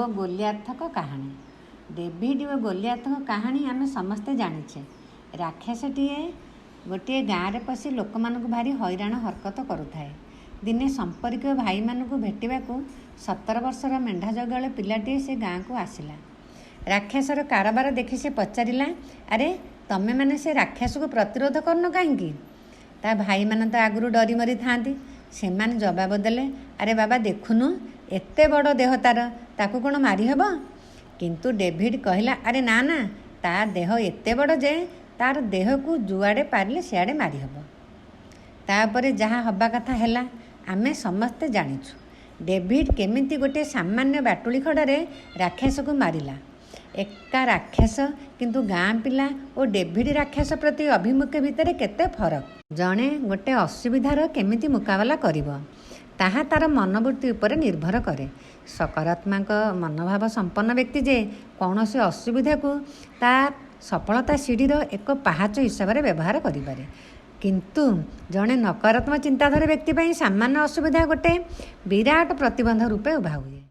ଓ ଗୋଲିଆଥଙ୍କ କାହାଣୀ। ଡେଭିଡ୍ ଓ ଗୋଲିଆଥଙ୍କ କାହାଣୀ ଆମେ ସମସ୍ତେ ଜାଣିଛେ। ରାକ୍ଷସଟିଏ ଗୋଟିଏ ଗାଁରେ ପଶି ଲୋକମାନଙ୍କୁ ଭାରି ହଇରାଣ ହରକତ କରୁଥାଏ। ଦିନେ ସମ୍ପର୍କୀୟ ଭାଇମାନଙ୍କୁ ଭେଟିବାକୁ 17 ବର୍ଷର ମେଣ୍ଢା ଜଗୁଆଳ ପିଲାଟିଏ ସେ ଗାଁକୁ ଆସିଲା। ରାକ୍ଷସର କାରବାର ଦେଖି ସେ ପଚାରିଲା, ଆରେ ତମେମାନେ ସେ ରାକ୍ଷସକୁ ପ୍ରତିରୋଧ କରୁନ କାହିଁକି? ତା ଭାଇମାନେ ତ ଆଗରୁ ଡରିମରି ଥାଆନ୍ତି। ସେମାନେ ଜବାବ ଦେଲେ, ଆରେ ବାବା ଦେଖୁନୁ, ଏତେ ବଡ଼ ଦେହ ତାର, ତାକୁ କ'ଣ ମାରିହେବ? କିନ୍ତୁ ଡେଭିଡ୍ କହିଲା, ଆରେ ନା ନା, ତା ଦେହ ଏତେ ବଡ଼ ଯେ ତାର ଦେହକୁ ଯୁଆଡ଼େ ପାରିଲେ ସିଆଡ଼େ ମାରିହେବ। ତାପରେ ଯାହା ହେବା କଥା ହେଲା, ଆମେ ସମସ୍ତେ ଜାଣିଛୁ। ଡେଭିଡ୍ କେମିତି ଗୋଟିଏ ସାମାନ୍ୟ ବାଟୁଳି ଖଡ଼ାରେ ରାକ୍ଷସକୁ ମାରିଲା। ଏକା ରାକ୍ଷସ, କିନ୍ତୁ ଗାଁ ପିଲା ଓ ଡେଭିଡ୍ ରାକ୍ଷସ ପ୍ରତି ଆଭିମୁଖ୍ୟ ଭିତରେ କେତେ ଫରକ। ଜଣେ ଗୋଟେ ଅସୁବିଧାର କେମିତି ମୁକାବିଲା କରିବ, ତାହା ତାର ମନୋବୃତ୍ତି ଉପରେ ନିର୍ଭର କରେ। ସକାରାତ୍ମକ ମନୋଭାବ ସମ୍ପନ୍ନ ବ୍ୟକ୍ତି ଯେ କୌଣସି ଅସୁବିଧାକୁ ତା ସଫଳତା ସିଡ଼ିର ଏକ ପାହାଚ ହିସାବରେ ବ୍ୟବହାର କରିପାରେ। କିନ୍ତୁ ଜଣେ ନକାରାତ୍ମକ ଚିନ୍ତାଧାରା ବ୍ୟକ୍ତି ପାଇଁ ସାମାନ୍ୟ ଅସୁବିଧା ଗୋଟେ ବିରାଟ ପ୍ରତିବନ୍ଧକ ରୂପେ ଉଭା ହୁଏ।